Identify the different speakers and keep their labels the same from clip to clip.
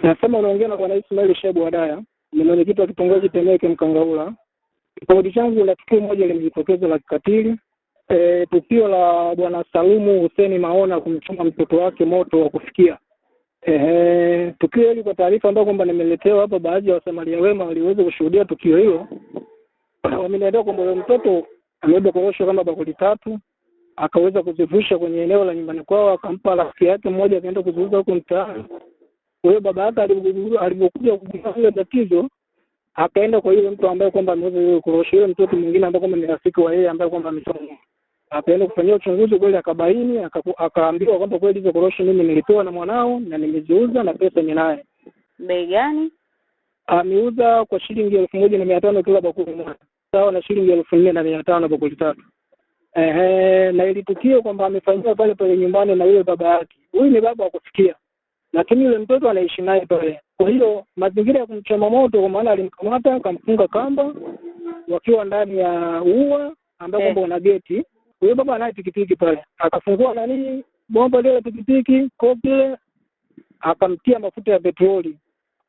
Speaker 1: Nasema unaongea na Bwana Ismail Shebu Wadaya, ni mwenyekiti wa kitongoji Temeke Mkangaula. Kitongoji changu la tukio moja limejitokeza la kikatili. Tukio la Bwana Salumu Huseni Maona kumchoma mtoto wake moto wa kufikia. Tukio hili kwa taarifa ambayo kwamba nimeletewa hapa, baadhi ya wasamaria wema waliweza kushuhudia tukio hilo, wameniambia kwamba huyo mtoto amebeba korosho kama bakuli tatu, akaweza kuzivusha kwenye eneo la nyumbani kwao, akampa rafiki yake mmoja, akaenda kuziuza huko mtaani. Kwa hiyo baba yake alivyokuja kugundua hilo tatizo, akaenda kwa yule mtu ambaye kwamba ameuza ile korosho, yule mtoto mwingine ambaye kwamba ni rafiki wa yeye ambaye kwamba amechoma, akaenda kufanyia uchunguzi kweli, akabaini, akaambiwa kwamba kweli hizo korosho mimi nilipewa na mwanao na nimeziuza na pesa ninayo.
Speaker 2: Bei gani?
Speaker 1: Ameuza kwa shilingi 1,500 kila bakuli moja, sawa na shilingi 4,500 bakuli tatu. Na ili tukio kwamba amefanyiwa pale pale nyumbani na yule baba yake. Huyu ni baba wa kufikia, lakini yule mtoto anaishi naye pale. Kwa hiyo mazingira ya kumchoma moto, kwa maana alimkamata akamfunga kamba wakiwa ndani ya ua ambao kwamba una geti. Huyo baba anaye pikipiki pale, akafungua nani bomba lile la pikipiki koki ile, akamtia mafuta ya petroli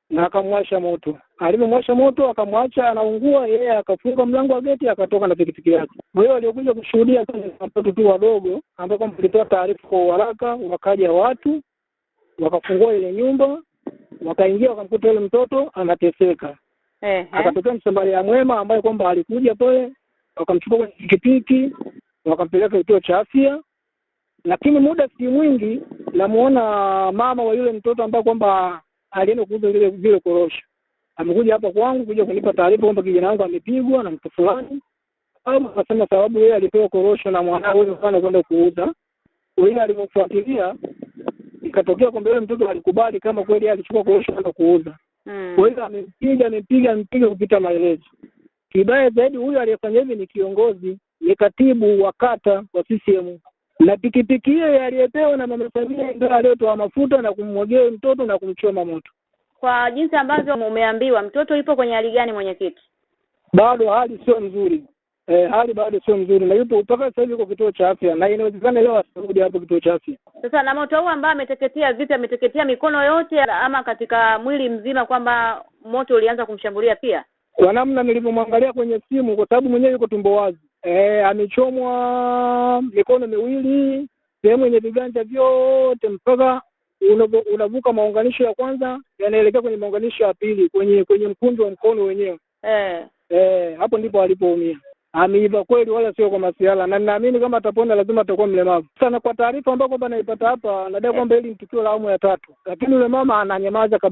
Speaker 1: na akamwasha moto. Alivyomwasha moto akamwacha anaungua, yeye akafunga mlango wa geti akatoka na pikipiki yake. Kwa hiyo waliokuja kushuhudia ni watoto tu wadogo ambao kwamba walitoa taarifa kwa haraka, wakaja watu wakafungua ile nyumba, wakaingia wakamkuta yule mtoto anateseka. Akatokea msamaria mwema ambaye kwamba alikuja pale, wakamchukua kwenye pikipiki wakampeleka kituo cha afya. Lakini muda si mwingi namuona mama wa yule mtoto ambaye kwamba alienda kuuza vile korosho, amekuja hapa kwangu kuja kunipa taarifa kwamba kijana wangu amepigwa na mtu fulani. Au akasema sababu yeye alipewa korosho na mwanawe huyo sana kwenda kuuza. Yule alivyofuatilia ikatokea kwamba yule mtoto alikubali kama kweli alichukua korosho kwenda kuuza. Kwa hiyo amempiga kupita maelezo. Kibaya zaidi, huyu aliyefanya hivi ni kiongozi, ni katibu wa kata wa CCM. Na pikipiki hiyo aliyepewa na Mama Samia ndio aliyotoa mafuta na kummwagia mtoto na kumchoma moto.
Speaker 2: Kwa jinsi ambavyo umeambiwa, mtoto yupo kwenye hali gani mwenyekiti?
Speaker 1: Bado hali sio nzuri. Hali bado sio nzuri na yupo mpaka sasa hivi kwa kituo cha afya, na inawezekana leo asirudi hapo kituo cha afya.
Speaker 2: Sasa na moto huu ambao ameteketea vipi? Ameteketea mikono yote ama katika mwili mzima, kwamba moto ulianza kumshambulia pia?
Speaker 1: Kwa namna nilivyomwangalia kwenye simu, kwa sababu mwenyewe yuko tumbo wazi. Amechomwa mikono miwili, sehemu yenye viganja vyote mpaka unavuka maunganisho ya kwanza yanaelekea kwenye maunganisho ya pili, kwenye mkunjo wa mkono wenyewe. Hapo ndipo alipoumia. Ameiva kweli, wala sio kwa masiala, na ninaamini kama atapona lazima atakuwa mlemavu. Sana kwa taarifa ambayo kwamba naipata hapa, nadai kwamba hili ni tukio la awamu ya tatu, lakini yule mama ananyamaza kabisa.